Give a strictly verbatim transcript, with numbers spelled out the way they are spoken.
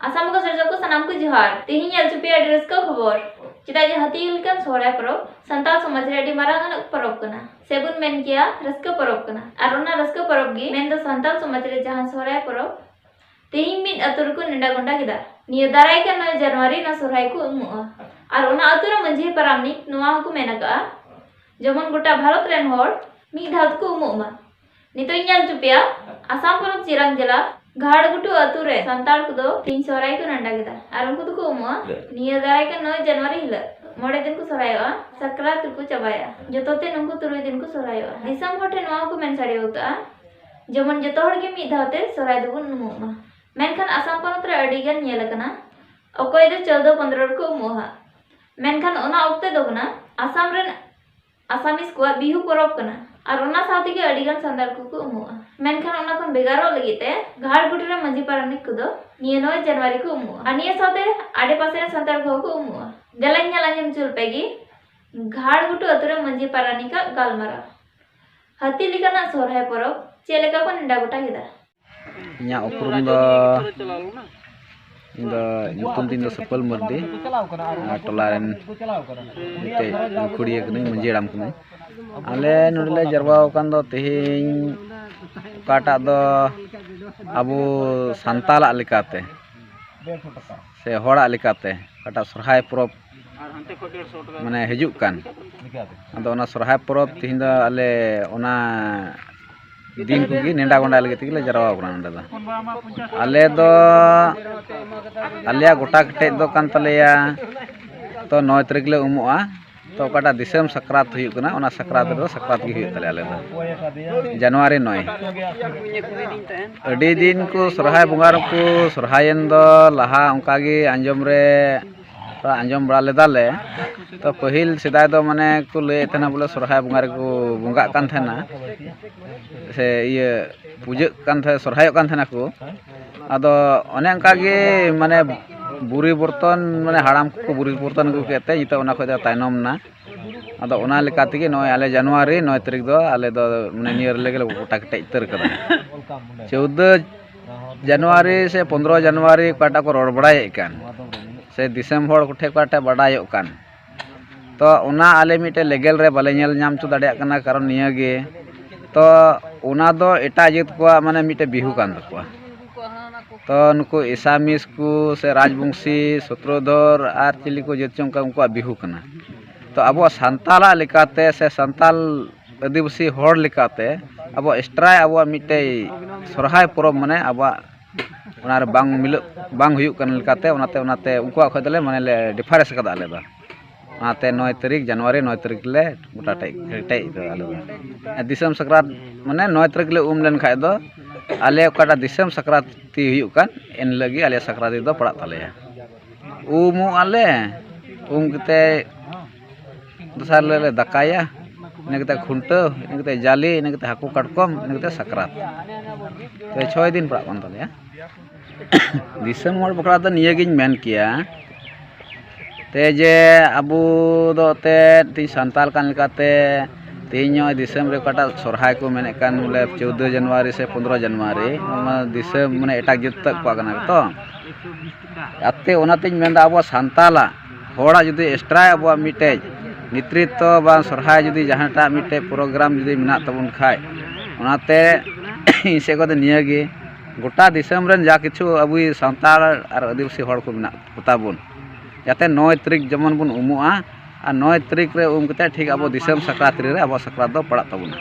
ᱟᱥᱟᱢ ᱠᱚ ᱥᱤᱨᱡᱚᱱ ᱠᱚ ᱥᱟᱱᱟᱢ ᱠᱚ ᱡᱚᱦᱟᱨ᱾ ᱛᱮᱦᱮᱧ ᱧᱮᱞ ᱦᱚᱪᱚ ᱯᱮᱭᱟ ᱟᱹᱰᱤ ᱨᱟᱹᱥᱠᱟᱹ ᱠᱷᱚᱵᱚᱨ᱾ ᱪᱮᱫᱟᱜ ᱡᱮ ᱦᱟᱹᱛᱤ ᱞᱮᱠᱟᱱ ᱥᱚᱦᱨᱟᱭ ᱯᱚᱨᱚᱵᱽ ᱥᱟᱱᱛᱟᱲ ᱥᱚᱢᱟᱡᱽ ᱨᱮ ᱟᱹᱰᱤ ᱢᱟᱨᱟᱝ ᱟᱱᱟᱜ ᱯᱚᱨᱚᱵᱽ ᱠᱟᱱᱟ, ᱥᱮᱵᱚᱱ ᱢᱮᱱ ᱜᱮᱭᱟ ᱨᱟᱹᱥᱠᱟᱹ ᱯᱚᱨᱚᱵᱽ ᱠᱟᱱᱟ᱾ ᱟᱨ ᱚᱱᱟ ᱨᱟᱹᱥᱠᱟᱹ ᱯᱚᱨᱚᱵᱽ ᱜᱮ ᱢᱮᱱᱫᱚ ᱥᱟᱱᱛᱟᱲ ᱥᱚᱢᱟᱡᱽ ᱨᱮ ᱡᱟᱦᱟᱸ ᱥᱚᱦᱨᱟᱭ ᱯᱚᱨᱚᱵᱽ, ᱛᱮᱦᱮᱧ ᱢᱤᱫ ᱟᱹᱛᱩ ᱨᱮᱠᱚ ᱱᱮᱰᱟ ᱜᱚᱸᱰᱟ ᱠᱮᱫᱟ᱾ ᱱᱤᱭᱟᱹ ᱫᱟᱨᱟᱭ ᱠᱟᱱ ᱱᱚᱭ ᱡᱟᱱᱩᱣᱟᱨᱤ ᱱᱚᱣᱟ ᱥᱚᱦᱨᱟᱭ ᱠᱚ ᱩᱢᱩᱜᱼᱟ᱾ ᱟᱨ ᱚᱱᱟ ᱟᱹᱛᱩ ᱨᱮ ᱢᱟᱹᱡᱷᱤ ᱯᱟᱨᱟᱱᱤᱠ ᱱᱚᱣᱟ ᱦᱚᱸᱠᱚ ᱢᱮᱱ ᱟᱠᱟᱫᱼᱟ, ᱡᱮᱢᱚᱱ ᱜᱚᱴᱟ ᱵᱷᱟᱨᱚᱛ ᱨᱮᱱ ᱦᱚᱲ ᱢᱤᱫ ᱫᱷᱟᱣ ᱛᱮᱠᱚ ᱩᱢᱩᱜ ᱢᱟ᱾ ᱱᱤᱛᱚᱜ ᱤᱧ ᱧᱮᱞ ᱦᱚᱪᱚ ᱯᱮᱭᱟ ᱟᱥᱟᱢ ᱯᱚᱱᱚᱛ ᱪᱤᱨᱟᱝ ᱡᱮᱞᱟ ᱜᱷᱟᱲᱜᱷᱩᱴᱩ ᱟᱹᱛᱩ ᱨᱮ ᱥᱟᱱᱛᱟᱲ ᱠᱚᱫᱚ ᱛᱮᱦᱮᱧ ᱥᱚᱦᱨᱟᱭ ᱠᱚ ᱱᱮᱰᱟ ᱠᱮᱫᱟ᱾ ᱟᱨ ᱩᱱᱠᱩ ᱫᱚᱠᱚ ᱩᱢᱩᱜᱼᱟ ᱱᱤᱭᱟᱹ ᱫᱟᱨᱟᱭ ᱠᱟᱱ ᱱᱚᱭ ᱡᱟᱱᱩᱣᱟᱨᱤ ᱦᱤᱞᱳᱜ᱾ ᱢᱚᱬᱮ ᱫᱤᱱ ᱠᱚ ᱥᱚᱦᱨᱟᱭᱚᱜᱼᱟ, ᱥᱟᱠᱨᱟᱛ ᱨᱮᱠᱚ ᱪᱟᱵᱟᱭᱟ᱾ ᱡᱚᱛᱚ ᱛᱮ ᱱᱩᱠᱩ ᱛᱩᱨᱩᱭ ᱫᱤᱱ ᱠᱚ ᱥᱚᱦᱨᱟᱭᱚᱜᱼᱟ᱾ ᱫᱤᱥᱚᱢ ᱦᱚᱲ ᱴᱷᱮᱱ ᱱᱚᱣᱟ ᱠᱚ ᱢᱮᱱ ᱥᱟᱰᱮ ᱟᱠᱟᱫᱼᱟ, ᱡᱮᱢᱚᱱ ᱡᱚᱛᱚ ᱦᱚᱲ ᱜᱮ ᱢᱤᱫ ᱫᱷᱟᱣ ᱛᱮ ᱥᱚᱦᱨᱟᱭ ᱫᱚᱵᱚᱱ ᱩᱢᱩᱜ ᱢᱟ᱾ ᱢᱮᱱᱠᱷᱟᱱ ᱟᱥᱟᱢ ᱯᱚᱱᱚᱛ ᱨᱮ ᱟᱹᱰᱤ ᱜᱟᱱ ᱧᱮᱞ ᱟᱠᱟᱱᱟ, ᱚᱠᱚᱭ ᱫᱚ ᱪᱳᱫᱚ ᱯᱚᱱᱫᱽᱨᱚ ᱨᱮᱠᱚ ᱩᱢᱩᱜᱼᱟ ᱦᱟᱸᱜ᱾ ᱢᱮᱱᱠᱷᱟᱱ ᱚᱱᱟ ᱚᱠᱛᱮ ᱫᱚ ᱠᱟᱱᱟ ᱟᱥᱟᱢ ᱨᱮᱱ ᱟᱥᱟᱢᱤᱥ ᱠᱚᱣᱟᱜ ᱵᱤᱦᱩ ᱯᱚᱨᱚᱵᱽ ᱠᱟᱱᱟ᱾ ᱟᱨ ᱚᱱᱟ ᱥᱟᱶ ᱛᱮᱜᱮ ᱟᱹᱰᱤ ᱜᱟᱱ ᱥᱟᱱᱛᱟᱲ ᱠᱚᱠᱚ ᱩᱢᱩᱜᱼᱟ᱾ ᱢᱮᱱᱠᱷᱟᱱ ᱚᱱᱟ ᱠᱷᱚᱱ ᱵᱷᱮᱜᱟᱨᱚᱜ ᱞᱟᱹᱜᱤᱫ ᱛᱮ ᱜᱷᱟᱲᱜᱷᱩᱴᱩ ᱨᱮ ᱢᱟᱹᱡᱷᱤ ᱯᱟᱨᱟᱱᱤᱠ ᱠᱚᱫᱚ ᱱᱤᱭᱟᱹ ᱱᱚᱭ ᱡᱟᱱᱩᱣᱟᱨᱤ ᱠᱚ ᱩᱢᱩᱜᱼᱟ᱾ ᱟᱨ ᱱᱤᱭᱟᱹ ᱥᱟᱶᱛᱮ ᱟᱰᱮ ᱯᱟᱥᱮ ᱨᱮᱱ ᱥᱟᱱᱛᱟᱲ ᱠᱚᱦᱚᱸ ᱠᱚ ᱩᱢᱩᱜᱼᱟ᱾ ᱫᱮᱞᱟᱧ ᱧᱮᱞ ᱟᱸᱡᱚᱢ ᱦᱚᱪᱚ ᱞᱮᱯᱮ ᱜᱮ ᱜᱷᱟᱲᱜᱷᱩᱴᱩ ᱟᱹᱛᱩ ᱨᱮ ᱢᱟᱹᱡᱷᱤ ᱯᱟᱨᱟᱱᱤᱠᱟᱜ ᱜᱟᱞᱢᱟᱨᱟᱣ᱾ ᱦᱟᱹᱛᱤ ᱞᱮᱠᱟᱱᱟᱜ ᱥᱚᱦᱨᱟᱭ ᱯᱚᱨᱚᱵᱽ ᱪᱮᱫ ᱞᱮᱠᱟ ᱠᱚ ᱱᱮᱰᱟ ᱜᱚᱴᱟ ᱠᱮᱫᱟ? ᱤᱧᱟᱹᱜ ᱩᱯᱨᱩᱢ ᱫᱚ, ᱤᱧ ᱫᱚ, ᱧᱩᱛᱩᱢ ᱛᱤᱧ ᱫᱚ ᱥᱩᱯᱟᱹᱞ ᱢᱟᱹᱨᱰᱤ, ᱟᱨ ᱴᱚᱞᱟ ᱨᱮᱱ ᱢᱤᱫᱴᱮᱡ ᱜᱟᱹᱠᱷᱩᱲᱤᱭᱟᱹ ᱠᱟᱹᱱᱟᱹᱧ, ᱢᱟᱹᱡᱷᱤ ᱦᱟᱲᱟᱢ ᱠᱟᱹᱱᱟᱹᱧ᱾ ᱟᱞᱮ ᱱᱚᱰᱮ ᱞᱮ ᱡᱟᱨᱣᱟ ᱟᱠᱟᱱ ᱫᱚ ᱛᱮᱦᱮᱧ ᱚᱠᱟᱴᱟᱜ ᱫᱚ ᱟᱵᱚ ᱥᱟᱱᱛᱟᱞᱟᱜ ᱞᱮᱠᱟᱛᱮ ᱥᱮ ᱦᱚᱲᱟᱜ ᱞᱮᱠᱟᱛᱮ ᱚᱠᱟᱴᱟᱜ ᱥᱚᱨᱦᱟᱭ ᱯᱚᱨᱚᱵᱽ ᱢᱟᱱᱮ ᱦᱤᱡᱩᱜ ᱠᱟᱱ, ᱟᱫᱚ ᱚᱱᱟ ᱥᱚᱨᱦᱟᱭ ᱯᱚᱨᱚᱵᱽ ᱛᱮᱦᱮᱧ ᱫᱚ ᱟᱞᱮ ᱚᱱᱟ ᱫᱤᱱ ᱠᱚᱜᱮ ᱱᱮᱰᱟ ᱜᱚᱸᱰᱟ ᱞᱟᱹᱜᱤᱫ ᱛᱮᱜᱮ ᱞᱮ ᱡᱟᱨᱣᱟ ᱠᱟᱱᱟ ᱱᱚᱸᱰᱮ ᱫᱚ᱾ ᱟᱞᱮ ᱫᱚ, ᱟᱞᱮᱭᱟᱜ ᱜᱚᱴᱟ ᱠᱮᱴᱮᱡ ᱫᱚ ᱠᱟᱱ ᱛᱟᱞᱮᱭᱟ, ᱛᱚ ᱱᱚᱭ ᱛᱟᱹᱨᱤᱠᱷ ᱞᱮ ᱩᱢᱩᱜᱼᱟ, ᱛᱚ ᱚᱠᱟᱴᱟᱜ ᱫᱤᱥᱚᱢ ᱥᱟᱠᱨᱟᱛ ᱦᱩᱭᱩᱜ ᱠᱟᱱᱟ, ᱚᱱᱟ ᱥᱟᱠᱨᱟᱛ ᱨᱮᱫᱚ ᱥᱟᱠᱨᱟᱛ ᱜᱮ ᱦᱩᱭᱩᱜ ᱛᱟᱞᱮᱭᱟ ᱟᱞᱮ ᱫᱚ, ᱡᱟᱱᱩᱣᱟᱨᱤ ᱱᱚᱭ᱾ ᱟᱹᱰᱤ ᱫᱤᱱ ᱠᱚ ᱥᱚᱨᱦᱟᱭ ᱵᱚᱸᱜᱟ ᱨᱮᱠᱚ ᱥᱚᱨᱦᱟᱭᱮᱱ ᱫᱚ, ᱞᱟᱦᱟ ᱚᱱᱠᱟ ᱜᱮ ᱟᱸᱡᱚᱢ ᱨᱮ ᱛᱷᱚᱲᱟ ᱟᱸᱡᱚᱢ ᱵᱟᱲᱟ ᱞᱮᱫᱟᱞᱮ, ᱛᱚ ᱯᱟᱹᱦᱤᱞ ᱥᱮᱫᱟᱭ ᱫᱚ ᱢᱟᱱᱮ ᱠᱚ ᱞᱟᱹᱭᱮᱫ ᱛᱟᱦᱮᱱᱟ ᱵᱚᱞᱮ ᱥᱚᱨᱦᱟᱭ ᱵᱚᱸᱜᱟ ᱨᱮᱠᱚ ᱵᱚᱸᱜᱟᱜ ᱠᱟᱱ ᱛᱟᱦᱮᱱᱟ, ᱥᱮ ᱤᱭᱟᱹ ᱯᱩᱡᱟᱹᱜ ᱠᱟᱱ ᱛᱟᱦᱮᱸ, ᱥᱚᱨᱦᱟᱭᱚᱜ ᱠᱟᱱ ᱛᱟᱦᱮᱱᱟ ᱠᱚ᱾ ᱟᱫᱚ ᱚᱱᱮ ᱚᱱᱠᱟ ᱜᱮ ᱢᱟᱱᱮ ᱯᱚᱨᱤᱵᱚᱨᱛᱚᱱ, ᱢᱟᱱᱮ ᱦᱟᱲᱟᱢ ᱠᱚᱠᱚ ᱯᱚᱨᱤᱵᱚᱨᱛᱚᱱ ᱟᱹᱜᱩ ᱠᱮᱫ ᱛᱮ ᱱᱤᱛᱚᱜ ᱚᱱᱟ ᱠᱷᱚᱡ ᱫᱚ ᱛᱟᱭᱱᱚᱢ ᱮᱱᱟ᱾ ᱟᱫᱚ ᱚᱱᱟ ᱞᱮᱠᱟ ᱛᱮᱜᱮ ᱱᱚᱜᱼᱚᱭ ᱟᱞᱮ ᱡᱟᱱᱩᱣᱟᱨᱤ ᱱᱚᱭ ᱛᱟᱹᱨᱤᱠᱷ ᱫᱚ ᱟᱞᱮ ᱫᱚ ᱢᱟᱱᱮ ᱱᱤᱭᱟᱹ ᱨᱮᱞᱮ ᱜᱚᱴᱟ ᱠᱮᱴᱮᱡ ᱩᱛᱟᱹᱨ ᱠᱟᱫᱟ᱾ ᱪᱳᱫᱫᱳ ᱡᱟᱱᱩᱣᱟᱨᱤ ᱥᱮ ᱯᱚᱱᱫᱽᱨᱚ ᱡᱟᱱᱩᱣᱟᱨᱤ ᱚᱠᱟᱴᱟᱜ ᱠᱚ ᱨᱚᱲ ᱵᱟᱲᱟᱭᱮᱫ ᱠᱟᱱ, ᱥᱮ ᱫᱤᱥᱚᱢ ᱦᱚᱲ ᱠᱚᱴᱷᱮᱱ ᱚᱠᱟᱴᱟᱜ ᱵᱟᱰᱟᱭᱚᱜ ᱠᱟᱱ, ᱛᱚ ᱚᱱᱟ ᱟᱞᱮ ᱢᱤᱫᱴᱮᱱ ᱞᱮᱜᱮᱞ ᱨᱮ ᱵᱟᱞᱮ ᱧᱮᱞ ᱧᱟᱢ ᱦᱚᱪᱚ ᱫᱟᱲᱮᱭᱟᱜ ᱠᱟᱱᱟ᱾ ᱠᱟᱨᱚᱱ ᱱᱤᱭᱟᱹ ᱜᱮ, ᱛᱚ ᱚᱱᱟ ᱫᱚ ᱮᱴᱟᱜ ᱡᱟᱹᱛ ᱠᱚᱣᱟᱜ ᱢᱟᱱᱮ ᱢᱤᱫᱴᱮᱱ ᱵᱤᱦᱩ ᱠᱟᱱ ᱛᱟᱠᱚᱣᱟ᱾ ᱛᱚ ᱱᱩᱠᱩ ᱮᱥᱟᱢᱤᱥ ᱠᱚ ᱥᱮ ᱨᱟᱡᱽᱵᱚᱝᱥᱤ ᱥᱩᱛᱨᱚᱫᱷᱚᱨ ᱟᱨ ᱪᱤᱞᱤ ᱠᱚ ᱡᱟᱹᱛ ᱪᱚᱝ ᱚᱱᱠᱟ, ᱩᱱᱠᱩᱣᱟᱜ ᱵᱤᱦᱩ ᱠᱟᱱᱟ᱾ ᱛᱚ ᱟᱵᱚᱣᱟᱜ ᱥᱟᱱᱛᱟᱞᱟᱜ ᱞᱮᱠᱟᱛᱮ ᱥᱮ ᱥᱟᱱᱛᱟᱞ ᱟᱹᱫᱤᱵᱟᱹᱥᱤ ᱦᱚᱲ ᱞᱮᱠᱟᱛᱮ ᱟᱵᱚᱣᱟᱜ ᱮᱥᱴᱨᱟᱭ ᱟᱵᱚᱣᱟᱜ ᱢᱤᱫᱴᱮᱡ ᱥᱚᱨᱦᱟᱭ ᱯᱚᱨᱚᱵᱽ, ᱢᱟᱱᱮ ᱟᱵᱚᱣᱟᱜ ᱚᱱᱟᱨᱮ ᱵᱟᱝ ᱢᱤᱞᱟᱹᱜ, ᱵᱟᱝ ᱦᱩᱭᱩᱜ ᱠᱟᱱ ᱞᱮᱠᱟᱛᱮ, ᱚᱱᱟᱛᱮ ᱚᱱᱟᱛᱮ ᱩᱱᱠᱩᱣᱟᱜ ᱠᱷᱚᱡ ᱫᱚᱞᱮ ᱢᱟᱱᱮ ᱞᱮ ᱰᱤᱯᱷᱟᱨᱮᱱᱥ ᱠᱟᱫᱟ ᱟᱞᱮ ᱫᱚ᱾ ᱚᱱᱟᱛᱮ ᱱᱚᱭ ᱛᱟᱹᱨᱤᱠᱷ ᱡᱟᱱᱩᱣᱟᱨᱤ ᱱᱚᱭ ᱛᱟᱹᱨᱤᱠᱷ ᱞᱮ ᱜᱚᱴᱟ ᱴᱮᱡ ᱠᱮᱴᱮᱡ ᱠᱟᱫᱟ ᱟᱞᱮ ᱫᱚ᱾ ᱟᱨ ᱫᱤᱥᱚᱢ ᱥᱟᱠᱨᱟᱛ ᱢᱟᱱᱮ ᱱᱚᱭ ᱛᱟᱹᱨᱤᱠᱷ ᱞᱮ ᱩᱢ ᱞᱮᱱᱠᱷᱟᱡ ᱫᱚ ᱟᱞᱮ ᱚᱠᱟᱴᱟᱜ ᱫᱤᱥᱚᱢ ᱥᱟᱠᱨᱟᱛ ᱦᱩᱭᱩᱜ ᱠᱟᱱ, ᱮᱱ ᱦᱤᱞᱳᱜ ᱜᱮ ᱟᱞᱮᱭᱟᱜ ᱥᱟᱠᱨᱟᱛ ᱫᱚ ᱯᱟᱲᱟᱜ ᱛᱟᱞᱮᱭᱟ᱾ ᱩᱢᱩᱜ ᱟᱞᱮ, ᱩᱢ ᱠᱟᱛᱮ ᱫᱚᱥᱟᱨ ᱦᱤᱞᱳᱜ ᱞᱮ ᱫᱟᱠᱟᱭᱟ, ᱤᱱᱟᱹ ᱠᱟᱛᱮ ᱠᱷᱩᱱᱴᱟᱹᱣ, ᱤᱱᱟᱹ ᱠᱟᱛᱮ ᱡᱟᱞᱮ, ᱤᱱᱟᱹ ᱠᱟᱛᱮ ᱦᱟᱹᱠᱩ ᱠᱟᱴᱠᱚᱢ, ᱤᱱᱟᱹ ᱠᱟᱛᱮ ᱥᱟᱠᱨᱟᱛ᱾ ᱛᱚ ᱪᱷᱚᱭ ᱫᱤᱱ ᱯᱟᱲᱟᱜ ᱠᱟᱱ ᱛᱟᱞᱮᱭᱟ᱾ ᱫᱤᱥᱚᱢ ᱦᱚᱲ ᱵᱟᱠᱷᱨᱟ ᱫᱚ ᱱᱤᱭᱟᱹᱜᱤᱧ ᱢᱮᱱ ᱠᱮᱭᱟ, ᱛᱮ ᱡᱮ ᱟᱵᱚ ᱫᱚ ᱮᱱᱛᱮᱫ ᱛᱮᱦᱮᱧ ᱥᱟᱱᱛᱟᱲ ᱠᱟᱱ ᱞᱮᱠᱟᱛᱮ ᱛᱮᱦᱮᱧ ᱱᱚᱜᱼᱚᱭ ᱫᱤᱥᱚᱢ ᱨᱮ ᱚᱠᱟᱴᱟᱜ ᱥᱚᱨᱦᱟᱭ ᱠᱚ ᱢᱮᱱᱮᱫ ᱠᱟᱱ, ᱵᱚᱞᱮ ᱪᱳᱫᱫᱳ ᱡᱟᱱᱩᱣᱟᱨᱤ ᱥᱮ ᱯᱚᱱᱫᱽᱨᱚ ᱡᱟᱱᱩᱣᱟᱨᱤ, ᱚᱱᱟ ᱫᱤᱥᱚᱢ ᱢᱟᱱᱮ ᱮᱴᱟᱜ ᱡᱟᱹᱛ ᱠᱚᱣᱟᱜ ᱠᱟᱱᱟ ᱛᱚ᱾ ᱟᱛᱮ ᱚᱱᱟᱛᱤᱧ ᱢᱮᱱᱫᱟ, ᱟᱵᱚ ᱥᱟᱱᱛᱟᱞᱟᱜ, ᱦᱚᱲᱟᱜ ᱡᱩᱫᱤ ᱮᱥᱴᱨᱟᱭ ᱟᱵᱚᱣᱟᱜ ᱢᱤᱫᱴᱮᱡ ᱱᱮᱛᱨᱤᱛᱛᱚ ᱵᱟ ᱥᱚᱨᱦᱟᱭ ᱡᱩᱫᱤ ᱡᱟᱦᱟᱸᱴᱟᱜ ᱢᱤᱫᱴᱮᱡ ᱯᱨᱳᱜᱨᱟᱢ ᱡᱩᱫᱤ ᱢᱮᱱᱟᱜ ᱛᱟᱵᱚᱱ ᱠᱷᱟᱡ, ᱚᱱᱟᱛᱮ ᱤᱧ ᱥᱮᱫ ᱠᱷᱚᱱ ᱫᱚ ᱱᱤᱭᱟᱹᱜᱮ, ᱜᱚᱴᱟ ᱫᱤᱥᱚᱢ ᱨᱮᱱ ᱡᱟ ᱠᱤᱪᱷᱩ ᱟᱵᱚ ᱥᱟᱱᱛᱟᱲ ᱟᱨ ᱟᱹᱫᱤᱵᱟᱹᱥᱤ ᱦᱚᱲ ᱠᱚ ᱢᱮᱱᱟᱜ ᱠᱚᱛᱟ ᱵᱚᱱ, ᱡᱟᱛᱮ ᱱᱚᱭ ᱛᱟᱹᱨᱤᱠᱷ ᱡᱮᱢᱚᱱ ᱵᱚᱱ ᱩᱢᱩᱜᱼᱟ, ᱟᱨ ᱱᱚᱭ ᱛᱟᱹᱨᱤᱠᱷ ᱨᱮ ᱩᱢ ᱠᱟᱛᱮ ᱴᱷᱤᱠ ᱟᱵᱚ ᱫᱤᱥᱚᱢ ᱥᱟᱠᱨᱟᱛ ᱨᱮ ᱟᱵᱚᱣᱟᱜ ᱥᱟᱠᱨᱟᱛ ᱫᱚ ᱯᱟᱲᱟᱜ ᱛᱟᱵᱚᱱᱟ᱾